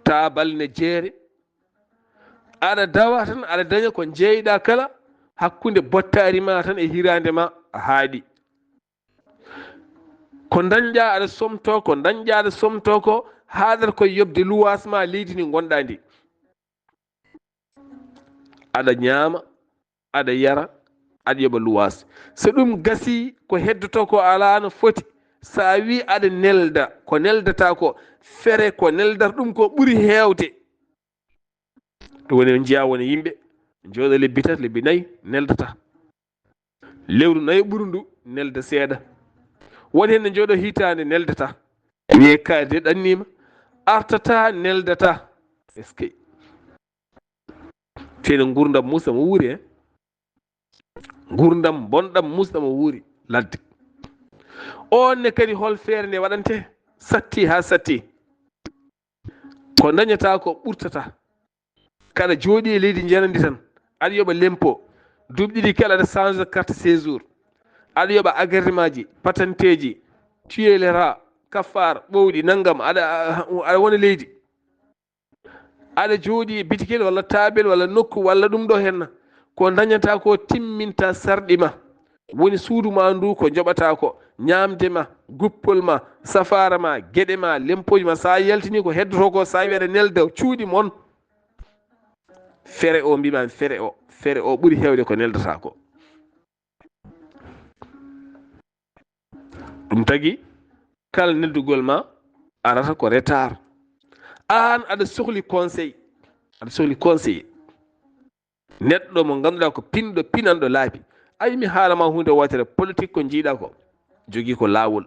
Taabal ne jeere. Aɗa dawa tan, aɗa daña ko jeeyɗa kala hakkunde bottaari ma tan e hiraande ma, a haaɗi. Ko dañɗa aɗa somto, ko dañɗa aɗa somto ko, haaɗata koye yoɓde luwaas ma leydi ndi ngonɗa ndi. Aɗa ñaama, aɗa yara, aɗa yoɓa luwaas. So ɗum gasi, ko heddoto ko alaa no foti. So a wi aɗa nelda, ko neldata ko, fere ko neldata ɗum ko ɓuri heewde. Ɗum woni, on njiya won yimɓe jooɗo lebbi tati, lebbi nayi, neldata. Lewru nayo ɓuru ndu, nelda seeɗa. Won heen ne jooɗo hitaande, neldata. Wiye kaari de ɗanniima, artata, neldata. Est-ce que? Teno ngurdam musa mo wuuri, eh? Ngurdam bonɗam musa mo wuuri ladde. On ne kadi, hol feere nde waɗante? Satti haa satti. Ko dañata ko ɓurtata. Kaɗa jooɗi e leydi njanandi tan, aɗa yoɓa lempo. Duuɓi ɗiɗi kala aɗa change carte séjour. Aɗa yoɓa agrément ji, patenteeji, tuyelera, kafar, ɓowɗi, nanngam, aɗa, aɗa wona leydi. Aɗa jooɗi e bitigel walla taabel walla nokku walla ɗum ɗo henna. Ko dañata ko timminta sarɗi ma. Woni suudu ma ndu ko joɓata ko, ñaamde ma, guppol ma, safaara ma, geɗe ma, lempooji ma. So a yaltini ko heddoto ko, so a wi aɗa nelda cuuɗi mon, fere o mbima fere o, fere o ɓuri heewde ko neldata ko. Ɗum tagi, kala neldugol ma arata ko retard. Aan aɗa sohli conseil, aɗa sohli conseil. Neɗɗo mo ngannduɗaa ko pinɗo, pinanɗo laabi. Ay, mi haala ma huunde wootere, politique ko njiiɗaa ko, jogii ko laawol.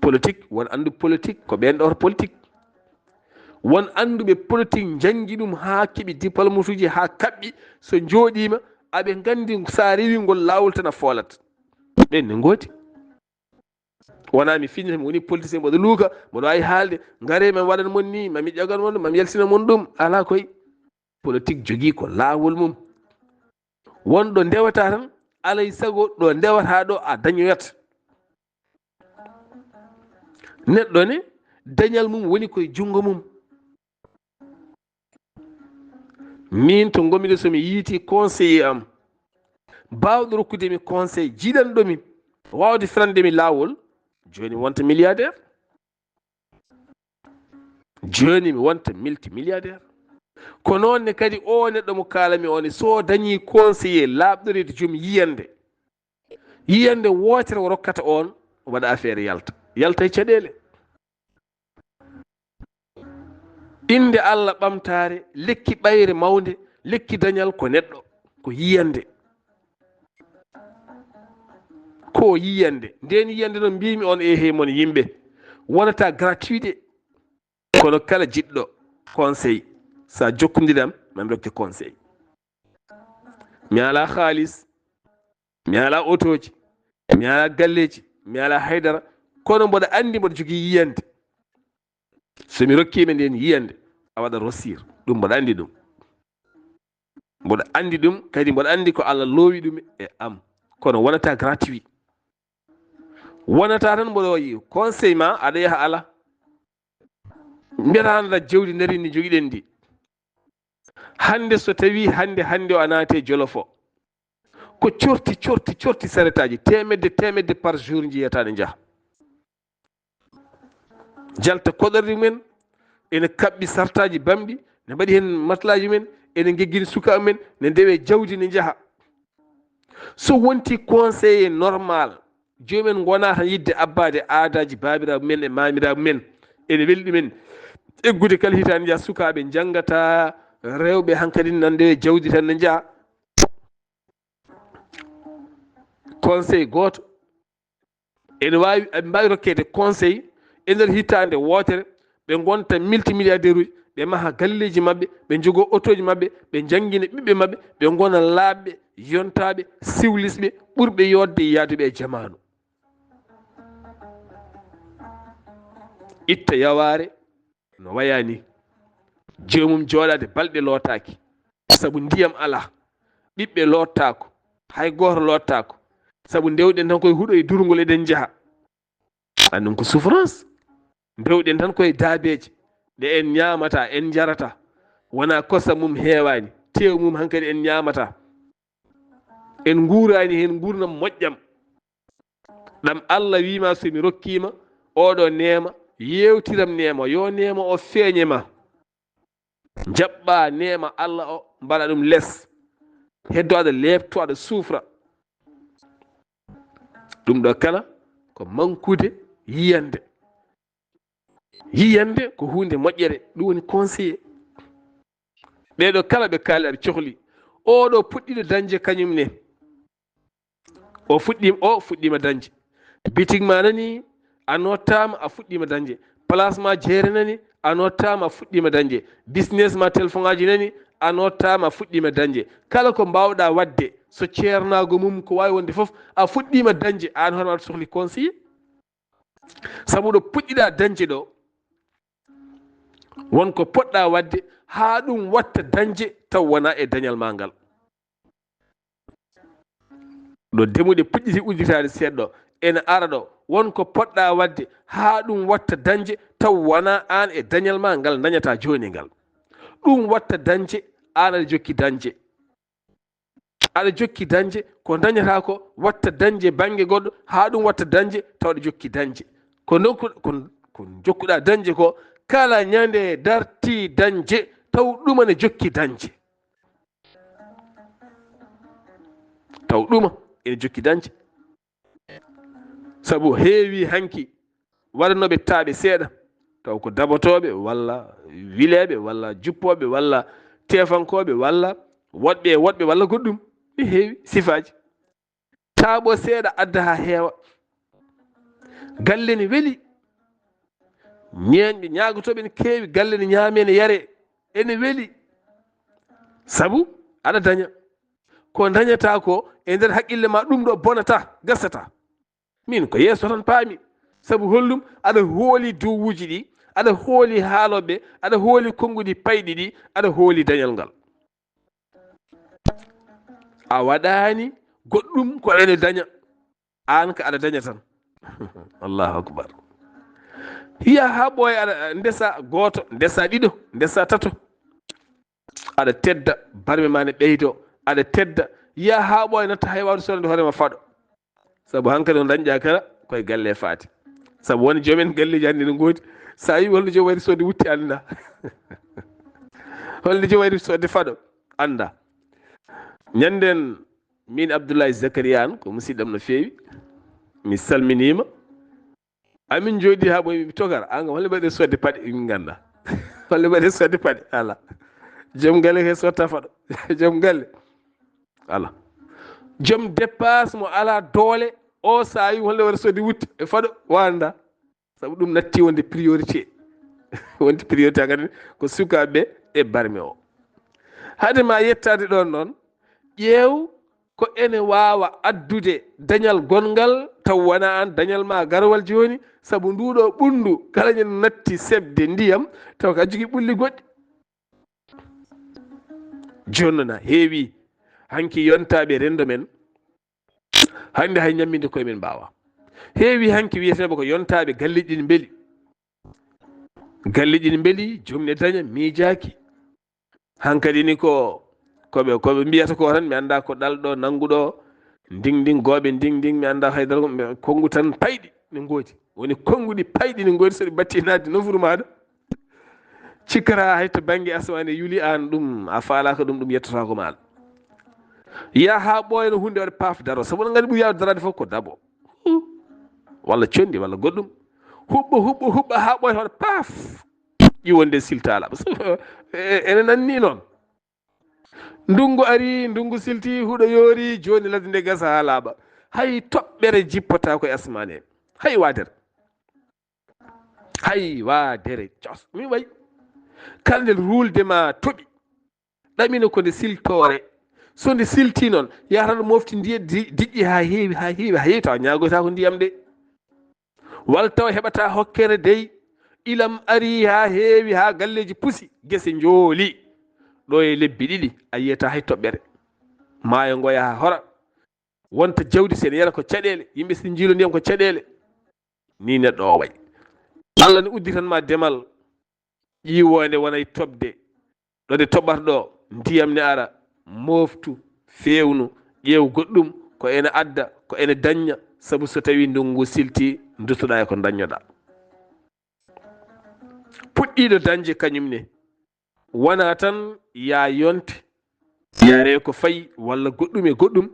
Politique, won anndu politique, ko ɓeen ɗo politique. Won annduɓe politique, njanngi ɗum haa keɓi diplôme uji, haa kaɓɓi, so njooɗiima, aɓe nganndi so a rewi ngol laawol tan a foolat. Ɓeen ne ngoodi. Wonaa mi finnata, mi woni politicien, mboɗo luuka, mboɗo waawi haalde, ngaree, mami waɗan mon nii, mami ƴagan mon ɗum, mami yaltina mon ɗum. Alaa koy. Politique jogii ko laawol mum. Won ɗo ndewata tan, alay sago ɗo ndewata ɗo a dañoyat. Neɗɗo ne, dañal mum woni koye junngo mum. Min to ngonmi ɗo, so mi yiiti conseiller am, baawɗo rokkude mi conseil, jiɗanɗo mi, waawde ferande mi laawol, jooni mi wonta milliardaire. Jooni mi wonta multimilliardaire. Ko noon ne kadi o neɗɗo mo kaalami o ne, so dañii conseiller laaɓɗo reedu, joom yiyannde, yiyannde wootere o rokkata on, waɗa affaire yalta. Yalta e caɗeele. Innde Allah ɓamtaare, lekki ɓayre mawnde, lekki dañal ko neɗɗo, ko yiyannde. Ko yiyannde. Nden yiyannde noon mbiymi on, ehe mon yimɓe, wonata gratuit de. Kono kala jiɗɗo conseil, sa jokkondiram, mami rokke conseil. Mi alaa haalis, mi alaa otooji, mi alaa galleeji, mi alaa haydara, kono mboɗo anndi mboɗo jogii yiyannde. So mi rokkiima ndeen yiyannde, a waɗa rosir. Ɗum mboɗo anndi ɗum. Mboɗo anndi ɗum, kadi mboɗo anndi ko Allah loowi ɗum e am. Kono wonata gratuit. Wonata tan mboɗo yi conseil ma, aɗa yaha ala. Mbiyata hannde jawdi nari ndi jogiɗen ndi. Hannde so tawi hannde, hannde o a naati e Jolof o. Ko corti, corti, corti saretaaji, teemedde, teemedde par jour njiyata ne njaha. Jalta koɗorɗi men, ene kaɓɓi sartaaji bamɗi, ne mbaɗi heen matlaaji men, ene ngeggini sukaaɓe men, ne ndewe jawdi ne njaha. So wonti conseiller normal, joomum en ngona tan yiɗde abbaade aadaaji baabiraaɓe men e maamiraaɓe men, ene weli ɗumen. Eggude kala hitaande njaha sukaaɓe njanngata, rewɓe hankadi nande e jawdi tan ne njaha. Conseil gooto, ene waawi, ɓe mbaawi rokkeede conseil e nder hitaande wootere, ɓe ngonta multimilliardaire uji, ɓe maha galleeji maɓɓe, ɓe njogoo otooji maɓɓe, ɓe njanngina ɓiɓɓe maɓɓe, ɓe ngona laaɓɓe, yontaaɓe, siwlisɓe, ɓurɓe yooɗde e yahduɓe e jamaanu. Itta yawaare no wayaa ni. Joomum jooɗaade balɗe lootaaki, sabu ndiyam alaa, ɓiɓɓe loottaako, hay gooto loottaako, sabu ndewɗen tan koye huɗo e durngol eɗen njaha. Anndum ko souffrance. Ndewɗen tan koye daabeeje ɗe en ñaamata, en njarata, wonaa kosam mum heewaani, teew mum hankadi en ñaamata. En nguuraani heen nguurndam moƴƴam. Ɗam Allah wiima, so mi rokkiima oɗo neema, yeewtiram neema, yo neema o feeñe ma. Njaɓɓa neema Allah o, mbaɗa ɗum les. Heddo aɗa leepto, aɗa suufra. Ɗum ɗo kala ko mankude yiyande. Yiyande ko huunde moƴƴere, ɗum woni conseiller. Ɓeeɗo kala ɓe kaali aɓe cohli. Oɗo puɗɗiɗo dañde kañum ne. O fuɗɗiima, o fuɗɗiima dañde. Bitig ma nani, a nottaama, a fuɗɗiima dañde. Place ma jeere nani, a nottaama, a fuɗɗiima dañde. Business ma, téléphone aji nani, a nottaama, a fuɗɗiima dañde. Kala ko mbaawɗa waɗde, so ceernaago mum ko waawi wonde fof, a fuɗɗiima dañde. Aan hoore ma aɗa sohli conseiller. Sabu ɗo puɗɗiɗa dañde ɗo, won ko poɗɗa waɗde haa ɗum watta dañde taw wonaa e dañal ma ngal. Ɗo demuɗe puɗɗiti udditaade seeɗa ɗo, ene ara ɗo, won ko poɗɗa waɗde haa ɗum watta dañde taw wonaa aan e dañal ma ngal dañata jooni ngal. Ɗum watta dañde, aan aɗa jokki dañde. Aɗa jokki dañde, ko dañata ko watta dañde bannge goɗɗo, haa ɗum watta dañde taw aɗa jokki dañde. Ko ndonku-, ko, ko jokkuɗa dañde ko, kala ñande darti dañde, taw ɗum ene jokki dañde. Taw ɗuma ene jokki dañde. Sabu heewi hanki waɗanooɓe taaɓe seeɗa, taw ko dabotooɓe, walla wileeɓe, walla juppooɓe, walla teefankooɓe, walla woɗɓe e woɗɓe, walla goɗɗum. Ɓe heewi sifaaji. Taaɓo seeɗa adda haa heewa. Galle ne weli. Ñeeñɓe, ñaagotooɓe ne keewi, galle ne ñaame, ne yare, ene weli. Sabu aɗa daña. Ko dañata ko e nder haqqille ma, ɗum ɗo bonata, gasata. Min ko yeeso tan paami. Sabu hollum? Aɗa hooli duwuuji ɗi, aɗa hooli haalooɓe, aɗa hooli konnguɗi payɗi ɗi, aɗa hooli dañal ngal. A waɗaani goɗɗum ko ene daña. Aan ka aɗa daña tan. Allahu akbar. Hiya haa ɓooya, aɗa ndesa gooto, ndesa ɗiɗo, ndesa tato. Aɗa tedda, barme ma ne ɓeydo, aɗa tedda. Hiya haa ɓooya, natta hay waawde sodande hoore ma faɗo. Sabu hankadi no dañƴa kala koye galle faati. Sabu won joomen galleeji hannde no ngoodi. Sa yi holno joom wayri sodde wutte annda. Holno joom wayri sodde faɗo annda. Ñanden min Abdoulaye Zakaria Anne ko musidɗam no feewi. Mi salminiima. Amin jooɗi haa ɓooyi, mi tokara. An kam, hol no mbaɗe sodde paɗe, min ngannda. Hol no mbaɗe sodde paɗe? Alaa. Joom galle he sotta faɗo. Joom galle. Alaa. Joom dépasse mo alaa doole, o saa'i hol no waɗa sodde wutte e faɗo, o annda. Sabu ɗum natti wonde priorité. Wonde priorité, a ngannda ko sukaaɓe e barme o. Hade ma yettaade ɗoon noon, ƴeew ko ene waawa addude dañal gonngal, taw wonaa aan dañal ma garowal jooni, sabu nduuɗo ɓunndu kala ñande natti seɓde ndiyam, taw ka jogii ɓulli goɗɗi. Jooni noon heewi hanki yontaaɓe renndo men, hannde hay ñamminde koye men mbaawa. Heewi hanki wiyeteeɓe ko yontaaɓe galleeji ɗi mbeli. Galleeji ɗi mbeli, joom ne daña, miijaaki. Hankadi ni ko, ko ɓe, ko ɓe mbiyata ko tan, mi annda ko ɗalɗo, nannguɗo, nding nding, gooɓe nding nding, mi annda haydara, ko ɓe konngu tan payɗi ne ngoodi. Woni konnguɗi payɗi ne ngoodi, so ɗi batti naatde nofuru maaɗa, cikkata hay to bannge asamaane yuli, aan ɗum, a faalaaka ɗum, ɗum yettotaako ma. Yaha haa ɓooya no huunde waɗa paaf daro, sabu oɗon nganndi ɓuri yaawde daraade fof ko dabo. Walla conndi, walla goɗɗum. Huɓɓa, huɓɓa, huɓɓa haa ɓooya hoto paaf. Ƴiwonde siltaala. E-, ene nanni noon. Ndunngu ari, ndunngu silti, huɗo yoori, jooni ladde nde gasa haa laaɓa. Hay toɓɓere jippotaako e asamaane. Hay waadere. Hay waadere. Cos. Mi way. Kala nde ruulde ma toɓi. Ɗamina ko nde siltoore. So nde silti noon, yahata ɗo mofti ndiye di-, diƴƴi haa heewi, haa heewi, haa heewi, tawa ñaagoyta ko ndiyam de. Walla tawa heɓata hokkere dey, ilam ari haa heewi, haa galleeji pusi, gese njooli. Ɗo e lebbi ɗiɗi, a yiyata hay toɓɓere. Maayo ngo yaha hora. Wonta jawdi sen yara ko caɗeele, yimɓe sen njiilo ndiyam ko caɗeele. Ni neɗɗo o way. Allah ne udditan ma demal, ƴiwoonde wonay toɓde. Ɗo nde toɓɓata ɗo, ndiyam ne ara, mooftu, feewnu, ƴeew goɗɗum, ko ene adda, ko ene dañña, sabu so tawi ndunngu silti, duttoɗa e ko daññoɗa. Puɗɗiiɗo dañde kañum ne, wona tan ya yonte, yare ko fayi, walla goɗɗum e goɗɗum,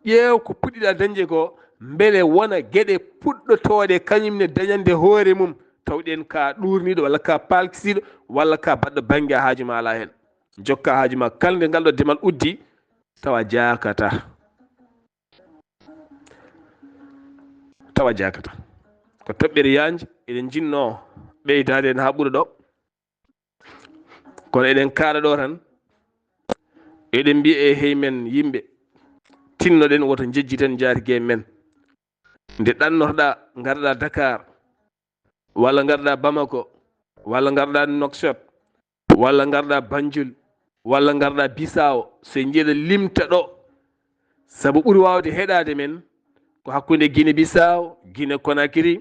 ƴeew ko puɗɗiɗa dañde ko, mbele wona geɗe puɗɗotooɗe kañum ne dañande hoore mum, tawɗen ka ɗuurniiɗo, walla ka palkisiiɗo, walla ka baɗɗo bannge haaju ma alaa heen. Jokka haaju ma kala nde ngal ɗo demal uddi, tawa jaakata. Tawa jaakata. Ko toɓɓere yaanje, eɗen njinnoo ɓeydaade heen haa ɓura ɗo. Kono eɗen kaala ɗo tan, eɗen mbiya e hey men yimɓe, tinnoɗen woto njejjiten njaatige men. Nde ɗannotoɗaa, ngarɗaa Dakar, walla ngarɗaa Bamako, walla ngarɗaa Nouakchott, walla ngarɗaa Banjul, walla ngarɗaa Bissau, so njiɗa limta ɗo. Sabu ɓuri waawde heɗaade men ko hakkunde Guinée Bissau, Guinée Conakry,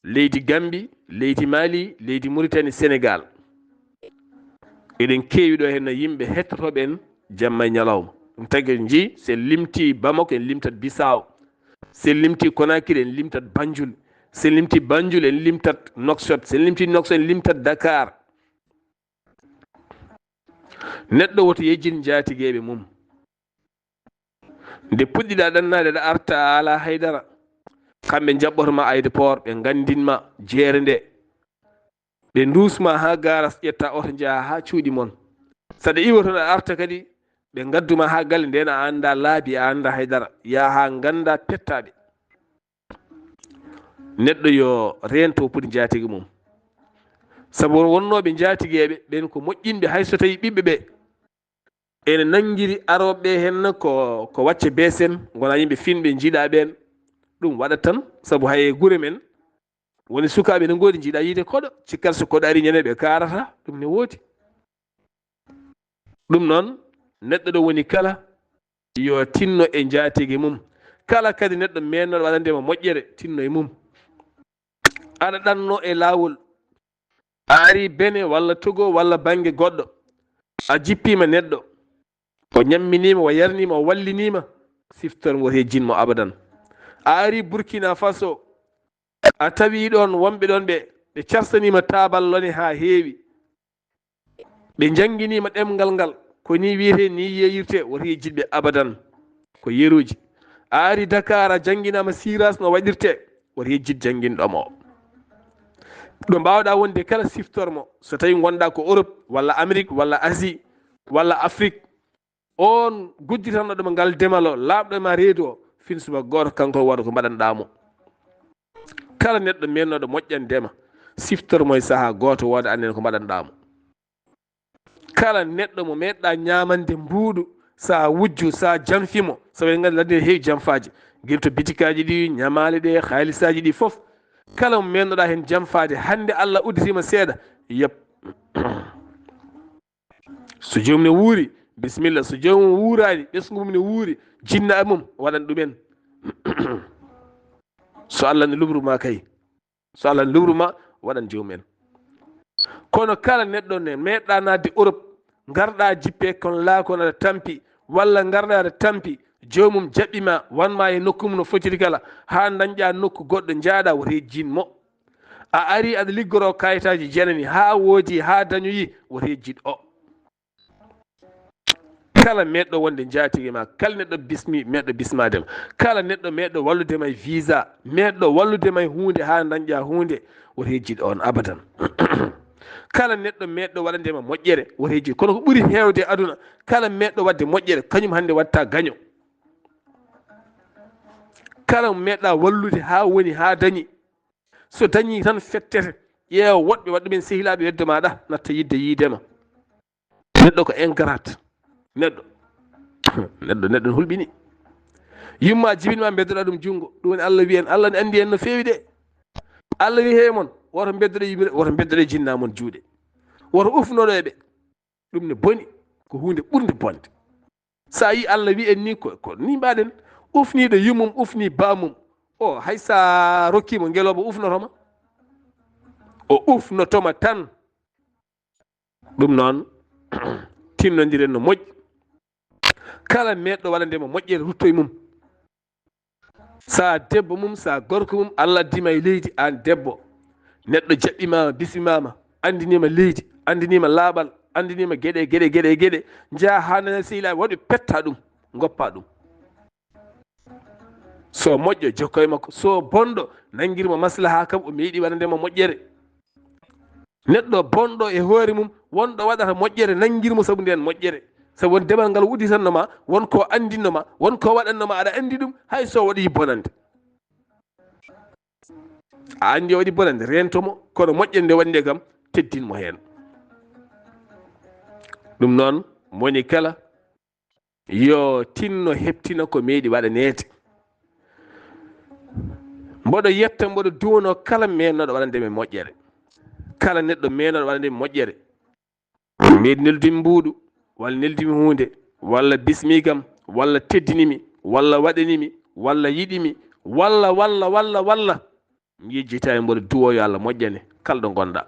leydi Gambie, leydi Mali, leydi Mauritanie, Sénégal. Eɗen keewi ɗo heen no yimɓe hettotooɓe en jamma e ñalawma. Ɗum tagi en njii, so en limti Bamako, en limtat Bissau. So en limti Conakry, en limtat Banjul. So en limti Banjul, en limtat Nouakchott. So en limti Nouakchott, en limtat Dakar. Neɗɗo woto yejjin njaatigeeɓe mum. Nde puɗɗiɗaa ɗannaade, aɗa arta, a alaa haydara. Kamɓe njaɓɓoto ma aéroport, ɓe nganndin ma jeere nde. Ɓe nduus ma haa garas, ƴetta oto, njaha haa cuuɗi mon. Saɗa iwa toon, aɗa arta kadi, ɓe ngaddu ma haa galle, ndeen a annda laabi, a annda haydara. Yaha haa ngannda pettaaɓe. Neɗɗo yo reento poti njaatigi mum. Sabu wonnooɓe njaatigeeɓe ɓen ko moƴƴinɓe, hay so tawi ɓiɓɓe ɓe ene nanngiri arooɓe ɓe heen ko, ko wacce beesen, ngona yimɓe finɓe njiiɗa ɓeen. Ɗum waɗat tan, sabu hay e gure men, woni sukaaɓe ne ngoodi njiiɗa yiide koɗo, cikkat so koɗo ari ñande ɓe kaarata, ɗum ne woodi. Ɗum noon, neɗɗo ɗo woni kala, yo tinno e njaatigi mum. Kala kadi neɗɗo meennooɗo waɗande mo moƴƴere, tinno e mum. Aɗa ɗanno e laawol, a ari Bene walla Togo walla bannge goɗɗo, a jippiima neɗɗo, o ñamminiima, o yarniima, o walliniima, siftor mo, yejjin mo abadan. A ari Burkina Faso, a tawi ɗoon wonɓe ɗoon ɓe, ɓe carsaniima taabal lone haa heewi. Ɓe njannginiima ɗemngal ngal, ko nii wiyetee, nii yeeyirtee, woto yejjit ɓe abadan. Ko yeruuji. A ari Dakar, a jannginaama siras no waɗirtee, woto yejjit jannginɗo ma o. Ɗo mbaawɗaa wonde kala, siftor mo. So tawii ngonɗaa ko Europe, walla Amérique, walla Asie, walla Afrique, on gujjitanɗo ɗoma ngal demal o, laaɓɗo e ma reedu o, fin subaka gooto, kanko o wooda ko mbaɗanɗaa mo. Kala neɗɗo meeɗnooɗo moƴƴande ma, siftor mo e sahaa gooto, wooda anndene ko mbaɗanɗaa mo. Kala neɗɗo mo meeɗɗaa ñaamande mbuuɗu, sa wujju, sa janfi mo, sabu eɗen nganndi ladde heewi janfaaji, gila to bitikaaji ɗi, ñamaale ɗe, haalisaaji ɗi fof. Kala mo meeɗnoɗaa heen janfaade, hannde Allah udditii ma seeɗa, yoɓ. So joomum ne wuuri, bisimilla. So joomum wuuraani, ɓesngu mum ne wuuri, jinna e mum, waɗan ɗumen. So Allah ne luɓru ma kay. So Allah luɓru ma, waɗan joomum en. Kono kala neɗɗo ne meeɗɗaa naatde Europe, ngarɗaa jippee kon laa kon aɗa tampi, walla ngarɗaa aɗa tampi, joomum jaɓɓi ma, wan ma e nokku mum no fotiri kala, haa ndañƴaa nokku goɗɗo njaaɗaa, woto yejjin mo. A arii aɗa liggoroo kayitaaji janani, haa woodi, haa dañoyi, woto yejjit o. Kala meeɗɗo wonde njaatige ma, kala neɗɗo bismi, meeɗɗo bismaade ma, kala neɗɗo meeɗɗo wallude ma e visa, meeɗɗo wallude ma e huunde haa ndañƴaa huunde, woto yejjit on abadan. Kala neɗɗo meeɗɗo waɗande ma moƴƴere, woto yejjit. Kono ko ɓuri heewde e aduna, kala meeɗɗo waɗde moƴƴere, kañum hannde waɗta gaño. Kala mo meeɗɗaa wallude haa woni, haa dañi, so dañi tan fettete, ƴeewa woɗɓe, waɗ ɗumen sehilaaɓe weddo maaɗa, natta yidde yiide ma. Neɗɗo ko ingrat. Neɗɗo, neɗɗo, neɗɗo ne hulɓini. Yumma jibinma, beddoɗa ɗum junngo. Ɗum woni Allah wiyen, Allah ne anndi en no feewi de. Allah wi, hey mon, woto beddoɗe yimre, woto beddoɗe jinna mon juuɗe. Woto ufnoɗo e ɓe. Ɗum ne boni, ko huunde ɓurnde bonde. Sa yi Allah wi en ni, ko, ko ni mbaɗen. Ufniɗo yummum, ufni bamum. O, hay sa rokkimo ngelooba, ufnoto ma. O ufnoto ma tan. Ɗum noon, tinnondiren no moƴƴi. Kala meeɗɗo waɗande ma moƴƴere, rutto e mum. Sa debbo mum, sa gorko mum, Allah addi ma e leydi, an debbo. Neɗɗo jaɓɓi ma, bismi ma, anndini ma leydi, anndini ma laaɓal, anndini ma geɗe, geɗe, geɗe, geɗe. Njaha haa nana sehilaaɓe, waɗi petta ɗum, ngoppa ɗum. So moƴƴo, jokko e makko. So bonɗo, nanngir mo maslaha kam, o meeɗi waɗande ma moƴƴere. Neɗɗo bonɗo e hoore mum, wonɗo waɗata moƴƴere, nanngir mo sabu ndeen moƴƴere. Sabu won demal ngal udditanno ma, won ko anndinno ma, won ko waɗanno ma, aɗa anndi ɗum, hay so waɗi bonande. A anndi o waɗi bonande, reento mo, kono moƴƴere nde waɗi nde kam, teddin mo heen. Ɗum noon, mo woni kala, yo tinno heɓtina ko meeɗi waɗaneede. Mboɗo yetta, mboɗo duwano kala meeɗnoɗo waɗande mi moƴƴere. Kala neɗɗo meeɗnoɗo waɗande mi moƴƴere. Meeɗi neldimi mbuuɗu, walla neldimi huunde, walla bismi kam, walla teddini mi, walla waɗani mi, walla yiɗi mi, walla, walla, walla, walla. Mi yejjitaani, mboɗo duwo yo Allah moƴƴane kala ɗo ngonɗa.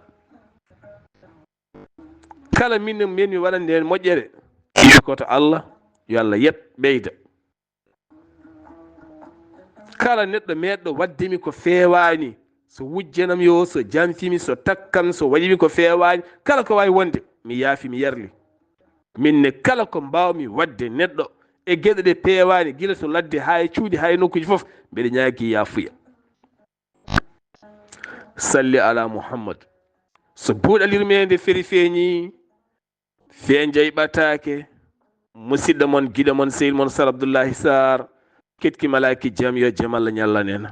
Kala min, min mi waɗande en moƴƴere, iwi ko to Allah, yo Allah yeɓ, ɓeyda. Kala neɗɗo meeɗɗo waɗde mi ko feewaani, so wujjanam yo, so janfi mi, so takkan, so waɗi mi ko feewaani, kala ko waawi wonde, mi yaafi, mi yarli. Min ne, kala ko mbaawmi waɗde neɗɗo e geɗe ɗe peewaani, gila to ladde haa e cuuɗi, haa e nokkuuji fof, mbeɗa ñaagii yaafuya. Salli ala Muhammad. So buuɗal yurmeende feri feeñi, feenjay ɓataake, musidɗo mon, giɗo mon, sehil mon, Sar Abdullahi Sar, ketki malaaki jam, yo jam Allah ñallan en.